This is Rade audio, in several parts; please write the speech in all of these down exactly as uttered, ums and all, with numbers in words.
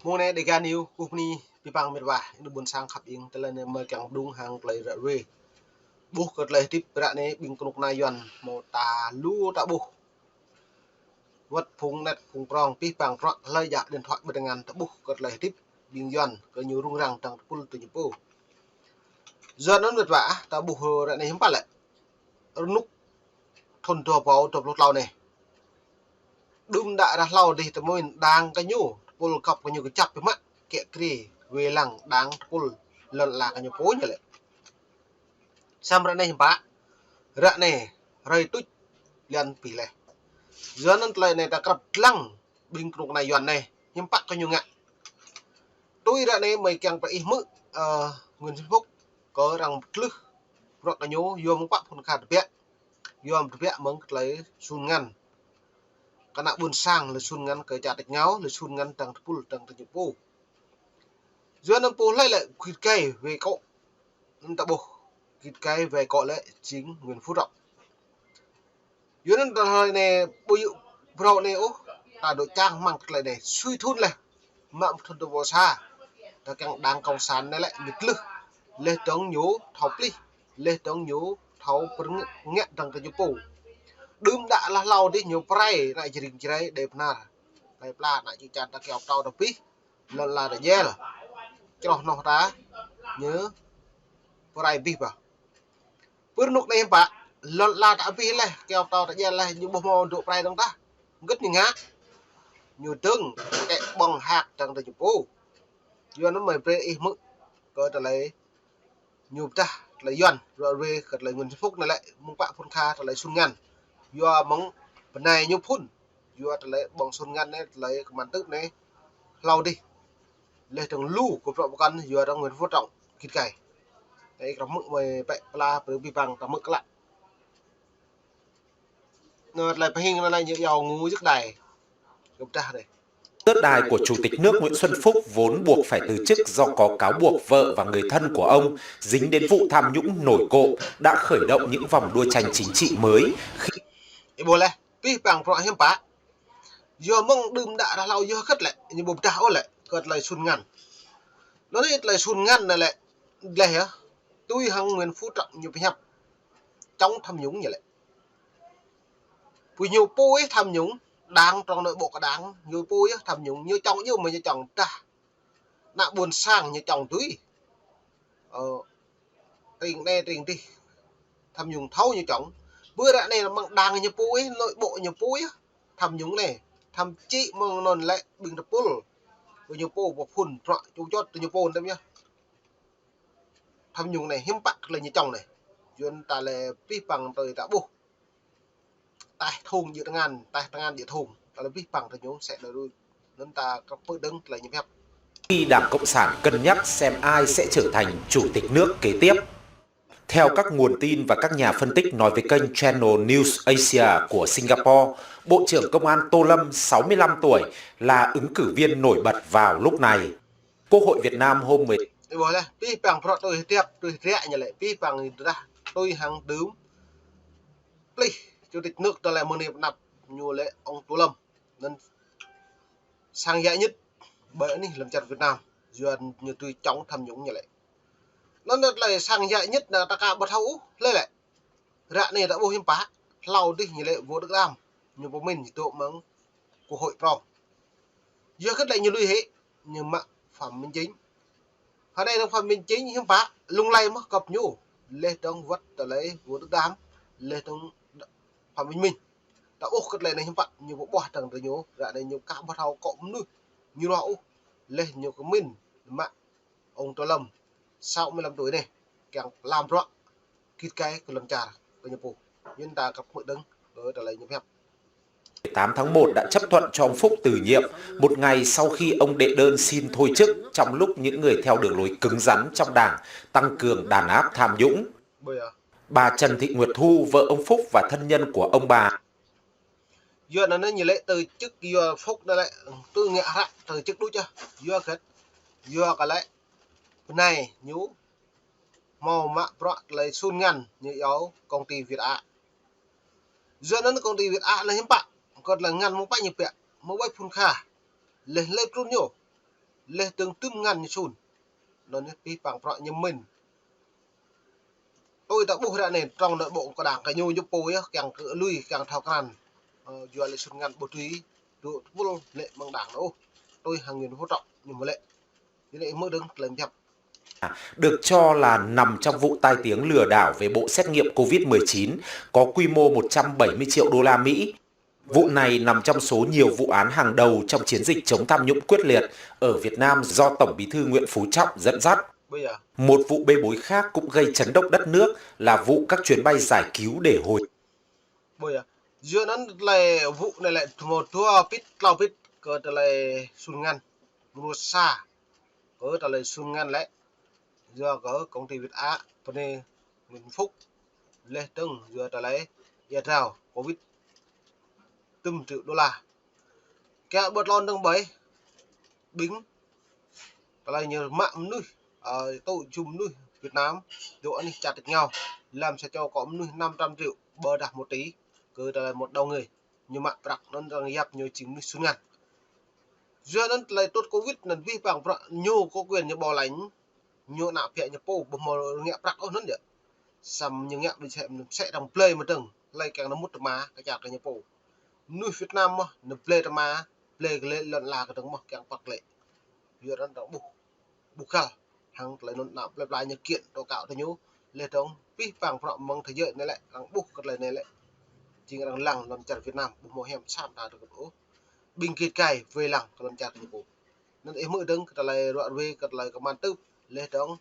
Mông anei Dega News kkuh mni bi păng mĭt wa, ênuk ƀuôn sang khăp ing, tơlơi anei mơ̆ kiăng mđung hăng tơlơi ră ruê. Ƀuh kơ tơlơi hdĭp ră anei ƀing knŭk kna Yuăn mâo ta lu ta ƀuh. Wăt phung anet phung prŏng bi păng prŏng hlei djă điện thoại ƀơ̆ng ngăn ta ƀuh kơ tơlơi hdĭp ƀing Yuăn kơ ñu rŭng răng dơ̆ng tơpul tơ ñu pô. Yuăn anăn mĭt wa, ta ƀuh ră anei hiam pă lĕ. Rnuk thŭn dua êbâo dua pluh tlâo anei. Đưm đă ară hlâo dih tơmĭn đang kơ ñu, tơpul găp kơ ñu kjăp bi mă, kiă kriê, wê lăng đang tơpul lăn ala kơ ñu pô ñu lĕ. Săm ră anei hiam pă, ră anei hrơi tuč lăn pih leh. Yuăn anăn tơlơi anei ta krăp dlăng ƀing knŭk kna Yuăn anei, hiam pă kơ ñu ngă. Tui ră anei mơ̆ kiăng pơ ih hmư̆, ơ, Nguyễn Xuân Phúc kơ arăng tlưh bruă kơ ñu, yua mơ̆ng pă phŭn kha tơbiă. Yua mơ̆ng tơbiă mơ̆ng tơlơi sun ngăn. Kơ ană ƀuôn sang lĕ sun ngăn kơ čar tač êngao, lĕ sun ngăn dơ̆ng tơpul dơ̆ng tơ ñu pô. Yuăn anăn pô hlei lĕ gĭt gai wê kŏ. Anăn ta ƀuh gĭt gai wê kŏ lĕ jing Nguyễn Phú Trọng. Yuăn anăn tơlơi anei ƀu yơh brâo anei ôh, ta dôk čang hmăng kơ tơlơi anei sui thŭn leh. Mă thŭn dua êbâo sa. Ta kiăng đảng cộng sản anei lĕ ñu tlưh. Leh dơ̆ng ñu thâo plih. Leh dơ̆ng ñu thâo pơrngă dơ̆ng kơ ñu pô. Đưm đă ară hlâo dih ñu prai ană Jring Jrai Đê Bơnar. Plei pla ană čư̆ čan ta kyâo ptâo ta pih. Lăn ala ta djel. Čroh noh ta ñu prai pih bah. Pơ rnuk anei hiam pă, lăn ala ta pih leh, kyâo ptâo ta djel leh, ñu ƀuh mâo dôk prai dơ̆ng tah. Gĭt ñu ngă. Ñu dơ̆ng, kĕ ƀơ̆ng hăk dơ̆ng tơ ñu pô. Yuăn anăn mơ̆ brei ih hmư̆ kơ tơlơi ñu pơdah tơlơi Yuăn, ră ruê kơ tơlơi Nguyễn Xuân Phúc anei lĕ, mơ̆ng pă phŭn kha tơlơi sun ngăn. Yua mơ̆ng bơnai ñu phŭn, yua tơlơi ƀơ̆ng sun ngăn anei, tơlơi kman tưp anei, hlâo dih. Leh dơ̆ng lu kơ bruă pơkŏn yua dơ̆ng Nguyễn Phú Trọng gĭt gai. Anei krăp hmư̆ mơ̆ pĕ pla brei bi păng krăp hmư̆ klă. Anăn tơlơi pơhing anăn ñu yua ngŭ yơh đai. Kơ pơdah anei. Tước đài của Chủ tịch nước Nguyễn Xuân Phúc vốn buộc phải từ chức do có cáo buộc vợ và người thân của ông dính đến vụ tham nhũng nổi cộm đã khởi động những vòng đua tranh chính trị mới. Ih ƀuh leh, bi păng bruă hiam pă. Yua mơ̆ng đưm đă ară hlâo yua kơ tơlơi, ñu ƀu pơdah ôh lĕ, kơ tơlơi sun ngăn. Anăn anei tơlơi sun ngăn anei lĕ, dleh yơh, tui hăng Nguyễn Phú Trọng ñu pơhiăp chống tham nhũng ñu lĕ. Pô ñu pô yơh tham nhũng, đảng trong nội bộ của đảng, ñu pô yơh tham nhũng, ñu chống ñu mơ̆ ñu chống pơdah. Ană ƀuôn sang ñu chống tui. Ơ, tring anei tring dih. Tham nhũng thâo ñu chống. Bơ ră anei mơ̆ng đảng ñu pô yơh, nội bộ ñu pô yơh tham nhũng anei. Thậm chí mơ̆ng anăn lĕ ƀing tơpul. Pô ñu pô pơphŭn, trŏ ču čot tơ ñu pô anăn yơh. Tham nhũng anei hiam pă tơlơi ñu chống anei. Yuăn ta lĕ bi păng tơlơi ta ƀuh. Taih thŭng djŏ tơngan, taih tơngan djŏ thŭng. Tơlơi bi păng tơ ñu sĕ đa rui. Anăn ta kơ pơ dơ̆ng tơlơi ñu pơhiăp. Khi Đảng Cộng sản cân nhắc xem ai sẽ trở thành chủ tịch nước kế tiếp. Theo các nguồn tin và các nhà phân tích nói với kênh Channel News Asia của Singapore, Bộ trưởng Công an Tô Lâm, sáu mươi lăm tuổi, là ứng cử viên nổi bật vào lúc này. Quốc hội Việt Nam hôm mười Ih ƀuh leh, bi păng bruă tui hdĭp, tui hdră ñu lĕ, bi păng dah tui hăng đưm. Plih, chủ tịch nước tơlơi mơ̆ng anei pơnăp ñu lĕ ông Tô Lâm. Anăn sang giải nhất ƀơi anih lăn čar Việt Nam, yua ñu tui chống tham nhũng ñu lĕ. Anăn tơlơi sang giải nhất anăn ta ka ƀu thâo ôh, lĕ lĕ. Ră anei ta ƀuh hiam pă, hlâo dih ñu lĕ Vũ Đức Đam, ñu pơmĭn ñu dôk mơ̆ng quốc hội prŏng. Yua kơ tơlơi ñu lui hĕ, ñu mă Phạm Minh Chính. Hơnai dơ̆ng Phạm Minh Chính hiam pă, lung lay mơh kăp ñu. Leh dơ̆ng wăt tơlơi Vũ Đức Đam, leh dơ̆ng Phạm Bình Minh. Ta ƀuh kơ tơlơi anei hiam pă, ñu ƀuh dơ̆ng tơ ñu, ră anei ñu ka ƀu thâo kŏ mnuih ñu ruah ôh. Leh ñu kơ mĭn mă ông Tô Lâm, sáu mươi lăm tuổi anei, kiăng lam bruă gĭt gai kơ lăn čar kơ ñu pô. Yuăn ta kăp hmư̆ dơ̆ng kơ tơlơi ñu pơhiăp. Mười tám tháng một đã chấp thuận cho ông Phúc từ nhiệm, một ngày sau khi ông đệ đơn xin thôi chức trong lúc những người theo đường lối cứng rắn trong Đảng tăng cường đàn áp tham nhũng. Bà Trần Thị Nguyệt Thu, vợ ông Phúc và thân nhân của ông bà. Yua anăn ñu lĕ từ chức yua Phúc anăn lĕ, tui ngă hră từ chức đuč yơh. Yua kơ, yua kơ lĕ, bơnai ñu mâo mă bruă tơlơi sun ngăn ñu iâu công ty Việt Á. Yua anăn công ty Việt Á anăn hiam pă, kơ tơlơi ngăn mơ̆ng pă ñu pĕ, mơ̆ng ƀai phŭn kha. Leh leh trŭn ñu. Leh dơ̆ng tŭm ngăn ñu sun. Anăn yơh pih păng prŏ ñu mĭn. Tui ta ƀuh ră anei trong nội bộ kơ đảng kơ ñu ñu pô yơh kiăng kơ lui kiăng thâo krăn. Ơ, yua lĕ sun ngăn ƀu tui dôk tpul lĕ mơ̆ng đảng ôh. Tui hăng Nguyễn Phú Trọng ñu mơ̆ lĕ. Ñu lĕ mơ̆ dơ̆ng tlei mjăp. Được cho là nằm trong vụ tai tiếng lừa đảo về bộ xét nghiệm covid mười chín có quy mô một trăm bảy mươi triệu đô la Mỹ. Vụ này nằm trong số nhiều vụ án hàng đầu trong chiến dịch chống tham nhũng quyết liệt ở Việt Nam do Tổng Bí thư Nguyễn Phú Trọng dẫn dắt. Ƀuh yơh. Một vụ bê bối khác cũng gây chấn động đất nước là vụ các chuyến bay giải cứu để hồi Ƀuh yơh. Yua anăn tlei vụ anei lĕ mâo dua pĭt, tlâo pĭt kơ tlei sun ngăn. Mrô sa kơ tlei sun ngăn lĕ yua kơ công ty Việt Á, pơnê Nguyễn Phúc. Leh dơ̆ng yua tlei êa drao covid tŭm triệu đô la. Kiă ƀuh tlôn dơ̆ng ƀai, ƀing tlei ñu mă mnuih, ơ, tŭ jum mnuih Việt Nam dôk anih čar tač êngao, lăm sa čô kŏ mnuih năm trăm triệu, ƀôdah một tỷ, kơ tlei một đầu người. Ñu mă prăk anăn arăng yap ñu jing mnuih sun ngăn. Yua anăn tlei tŭt covid anăn pih păng prŏ ñu có quyền ñu bảo lãnh, ñu ană biă ñu pô, ƀu mâo ngă prăk ôh anăn yơh. Săm ñu ngă ƀĭ sĕ, sĕ arăng blei mơ̆ dơ̆ng, tlei kiăng nao mŭt tma kơ čar kơ ñu pô. Mnuih Việt Nam mơh, nao blei tma, blei kơ lĕ lăn ala kơ dơ̆ng mơh kiăng păk lĕ. Yua anăn arăng ƀuh, ƀuh găl hăng tlei anăn ană plei pla ñu kiện tố cáo tơ ñu. Leh dơ̆ng pih păng prŏ mơ̆ng thế giới anei lĕ arăng ƀuh kơ tlei anei lĕ jing arăng lăng lăn čar Việt Nam ƀu mâo hiam sa mta tơ kơ ôh. Ƀing gĭt gai wê lăng kơ lăn čar kơ ñu pô. Anăn ih hmư̆ dơ̆ng kơ tlei ruă ruê kơ tlei kman tưp. Leh dơ̆ng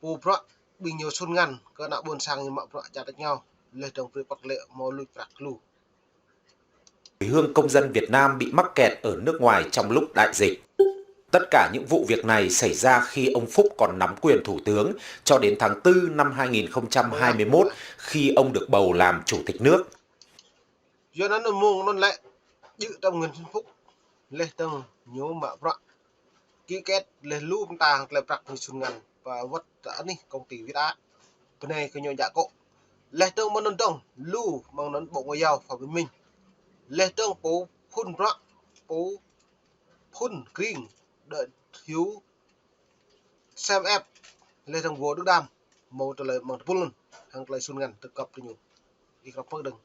pô prŏ ƀing ñu sun ngăn kơ ană ƀuôn sang ñu mă prŏ čar tač êngao. Leh dơ̆ng brei păk lĕ mâo luč prăk lu. Hồi hương công dân Việt Nam bị mắc kẹt ở nước ngoài trong lúc đại dịch. Tất cả những vụ việc này xảy ra khi ông Phúc còn nắm quyền thủ tướng cho đến tháng tư năm hai nghìn không trăm hai mươi mốt khi ông được bầu làm chủ tịch nước. Yua anăn mông anăn lĕ jih tăm Nguyễn Xuân Phúc leh dơ̆ng ñu mă prăk ký kết leh lu mta hăng tlei prăk ñu sun ngăn pơ wăt anih công ty Việt Á. Pơnei kơ ñu jak kŏ. Leh dơ̆ng mơ̆ng anăn dơ̆ng lu mơ̆ng anăn Bộ Ngoại giao Phạm Bình Minh. Leh dơ̆ng pô phŭn prăk, pô phŭn kring đơ hiu sem ep leh dơ̆ng vô Đức Đam mâo tlei mơ̆ng tpul anăn hăng tlei sun ngăn tơ kăp tơ ñu. Ih krăp mơ̆ dơ̆ng.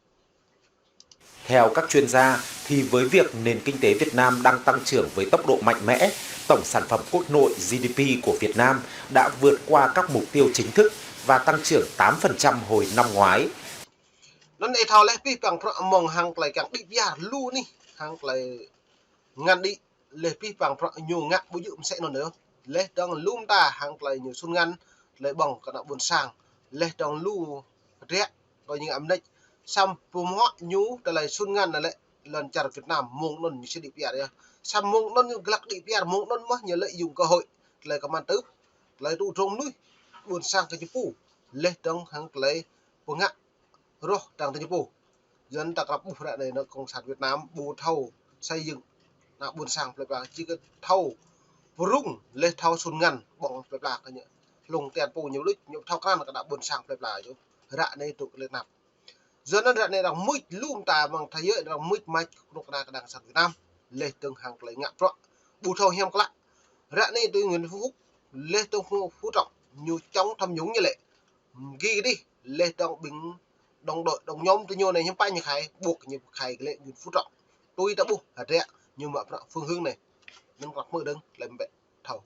Theo các chuyên gia, thì với việc nền kinh tế Việt Nam đang tăng trưởng với tốc độ mạnh mẽ, tổng sản phẩm quốc nội G D P của Việt Nam đã vượt qua các mục tiêu chính thức và tăng trưởng tám phần trăm hồi năm ngoái. Anăn ih thâo leh pih păng prăk mơ̆ng hăng tlei kiăng đĭ piar lu anih hăng tlei ngăn đĭ leh pih păng prăk ñu ngă ƀu djơ̆ msĕ anăn yơh. Leh dơ̆ng lu mta hăng tlei ñu sun ngăn, tlei ƀơ̆ng kơ ană ƀuôn sang. Leh dơ̆ng lu kdriă kơ ñu ngă mnêč. Săm pơmhuă ñu tlei sun ngăn anăn lĕ lăn čar Việt Nam mông anăn ñu sĭt đĭ piar yơh. Săm mông anăn ñu glăk đĭ piar mông anăn mơh ñu lợi dụng cơ hội. Tlei kman tưp, tlei tŭ drông mnuih, ƀuôn sang kơ ñu pô. Leh dơ̆ng hăng tlei pô ngă roh dăng tơ ñu pô. Yua anăn ta krăp ƀuh ră anei anăn Cộng sản Việt Nam ƀu thâo xây dựng ană ƀuôn sang plei pla, či kơ thâo pơrŭng leh thâo sun ngăn ƀơ̆ng plei pla kơ ñu. Hlŏng tian pô ñu luč, ñu thâo krăn kơ ană ƀuôn sang plei pla ñu. Ră anei tŭ kơ leh năp. Yua anăn ră anei arăng mưč lu mta mơ̆ng thế giới arăng mưč mač knŭk kna kơ đảng cộng sản Việt Nam. Leh dơ̆ng hăng tlei ngă prăk ƀu thâo hiam klă. Ră anei tui Nguyễn Phú Phúc, leh dơ̆ng Phú, Phú Trọng, ñu chống tham nhũng ñu lĕ. Gi kơ dih, leh dơ̆ng ƀing đồng đội, đồng nhóm tơ ñu anei hiam pă ñu khai, buộc ñu khai kơ lĕ Nguyễn Phú Trọng. Tui ta ƀuh, hơdră ñu mă prăk phương hướng anei. Anăn krăp mơ̆ dơ̆ng, tlei ƀĕ thâo.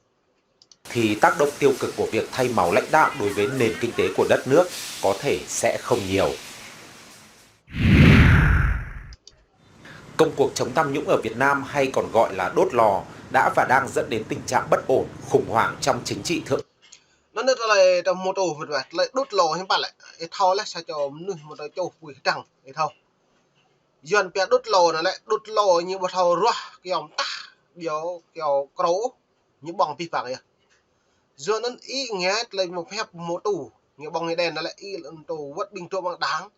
Thì tác động tiêu cực của việc thay màu lãnh đạo đối với nền kinh tế của đất nước có thể sẽ không nhiều. Công cuộc chống tham nhũng ở Việt Nam hay còn gọi là đốt lò đã và đang dẫn đến tình trạng bất ổn, khủng hoảng trong chính trị thượng Anăn tlei ta mâo tŭ mĭt wa, tlei đốt lò hiam pă lĕ. Ih thâo leh sa čô mnuih mâo tŭ čô pui hdăng, ih thâo. Yua anăn pia đốt lò anăn lĕ, đốt lò ñu ƀu thâo ruah kyâo mtah, ƀiă kyâo krô, ñu ƀơ̆ng pih păng yơh. Yua anăn ih ngă tlei mâo phep mâo tŭ, ñu ƀơ̆ng ñu đen anăn lĕ, ih lŏ tŭ wăt ƀing dôk mơ̆ng đảng,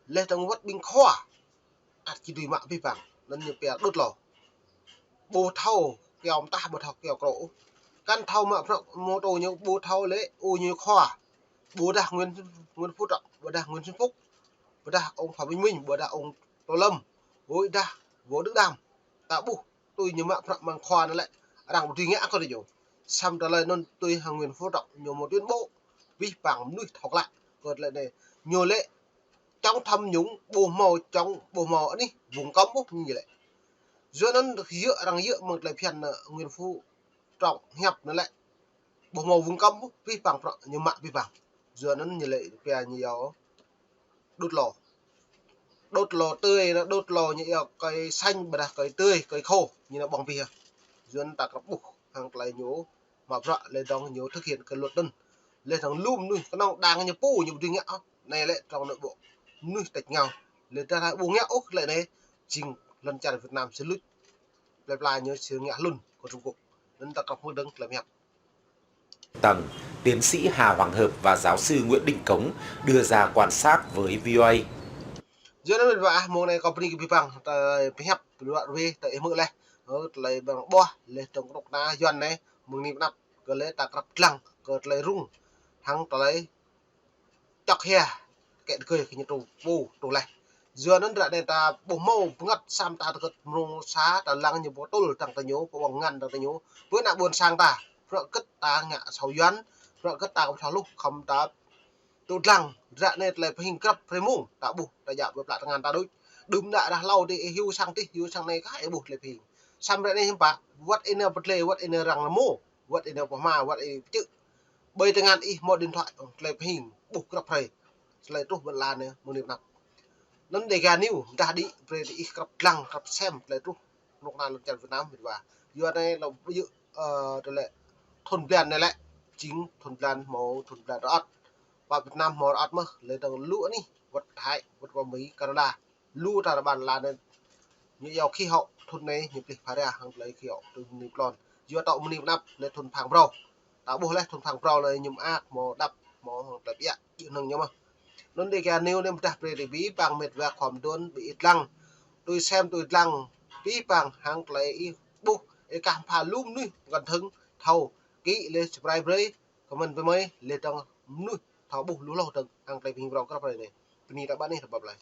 leh dơ̆ng wăt ƀing khua. Ăt či dưi mă pih păng, anăn ñu pia đốt lò. Ƀu thâo kyâo mtah, ƀu thâo kyâo krô ôh. Kăn thâo mă prăk mâo tŭ ñu ƀu thâo lĕ, ơ ñu khua. Ƀôdah Nguyễn, Nguyễn Phú Trọng, ƀôdah Nguyễn Xuân Phúc, ƀôdah ông Phạm Bình Minh, ƀôdah ông Tô Lâm, ƀôdah Vũ Đức Đam. Ta ƀuh, tui ñu mă prăk mơ̆ng khua anăn lĕ, Arăng ƀu dưi ngă kơ ñu. Săm tơlơi anăn tui hŏng Nguyễn Phú Trọng ñu mâo tuyên bố, bi păng mnuih thâo klă. Kơ tơlơi anei, ñu lĕ chống tham nhũng, ƀu mâo chống, ƀu mâo anih vùng cấm ôh ñu lĕ. Yua anăn yơh arăng yơh mơ̆ng tơlơi phiăn, ơ, Nguyễn Phú Trọng hiăp anăn lĕ. Ƀu mâo vùng cấm ôh, bi păng prŏ ñu mă bi păng. Yua anăn ñu lĕ pia ñu yua đốt lò. Đốt lò tươi, đốt lò ñu yua kơi xanh, ƀiădah kơi tươi, kơi khô, ñu nao ƀơ̆ng bi. Yua anăn ta krăp ƀuh hăng tơlơi ñu mă bruă leh dŏng ñu thực hiện kơ luật anăn. Leh dŏng lu mnuih knŏng đang ñu pô ñu ƀu dưi ngă ôh. Anei lĕ trong nội bộ mnuih tač êngao. Leh dah ƀu ngă ôh tơlơi anei, jing lăn čar Việt Nam sĭt luč. Plei pla ñu sĭt ngă hlŭn kơ Trung Quốc. Anăn ta krăp hmư̆ dơ̆ng tơlơi hiăp. Tầng, tiến sĩ Hà Hoàng Hợp và giáo sư Nguyễn Đình Cống đưa ra quan sát với V O A. Yua anăn mĭt wa ah, mông anei kâo bơni kơ bi păng, tơlơi hiăp, tơlơi ruă ruê, tơlơi hmư̆ leh. Ơ, tơlơi ƀơ̆ng ƀuah, leh dŏng knŭk kna Yuăn anei, mơ̆ng anei pơ anăp, kơ leh ta krăp dlăng, kơ tơlơi rŭng, hăng tơlơi čŏk hia, kĕ tơgơi kơ ñu truh pô, truh leh. Yua anăn ară anei ta ƀuh mâo bơngăt săm ta tơgăt mrông sa, ta lăng ñu pô tŭl dăng tơ ñu, pô ƀơ̆ng ngăn dăng tơ ñu. Pơ anăp ƀuôn sang ta, bruă gĭt ta ngă asâo Yuăn, bruă gĭt ta kơ thâo luh khăm ta tŭ dlăng, ară anei tơlơi pơhing grăp hrei mông, ta ƀuh, ta djă ƀơi pla tơngan ta đuč. Đưm đă dah hlâo dih, hiu sang dih, hiu sang anei kơ ih ƀuh tơlơi pơhing. Săm ară anei hiưm pă, wăt ih nao pơdlei, wăt ih nao răng rmô, wăt ih nao pơhma, wăt ih pơčư̆. Ƀơi tơngan ih mâo điện thoại, tơlơi pơhing, ƀuh grăp hrei. Tơlơi truh ƀơi lăn anei, mơ̆ng anei pơ anăp. Anăn Dega News, mdah đĭ, brei diih krăp dlăng, krăp sem, tơlơi truh knŭk kna lăn čar Việt Nam, mĭt wa. Yua anei lŏ ƀu djơ̆, ơ, tơlơi thŭn blan anei lĕ, jing thŭn blan mâo, thŭn blan rơăt. Pă Việt Nam mâo rơăt mơh, leh dŏng lu anih, wăt Thái, wăt kơ Mi, Canada. Lu ta rơbăn lăn anei, ñu yua khí hậu, thŭn anei, ñu plih pharia, hăng tơlơi khí hậu, tui mni plon. Yua tŏ mni pơ anăp, leh thŭn phang brâo. Ta ƀuh leh thŭn phang brâo leh ñu mơak, mâo đăp, mâo hŏng tơlơi ƀiă, jih hnơ̆ng ñu mơh. Anăn Dega News anei mdah brei diih bi păng mĭt wa khua mduôn bi ih dlăng. Tui sem tui dlăng, bi păng hăng tơlơi ih ƀuh, ih kah mpha lu mnuih mkăn thơ̆ng, thâo, kĭ leh subscribe brei, comment bi mơi, leh dŏng mnuih, thâo ƀuh lu hloh dơ̆ng, hăng tơlơi pơhing brâo grăp hrei anei. Bơni ta ƀă anih ta ƀăp leh.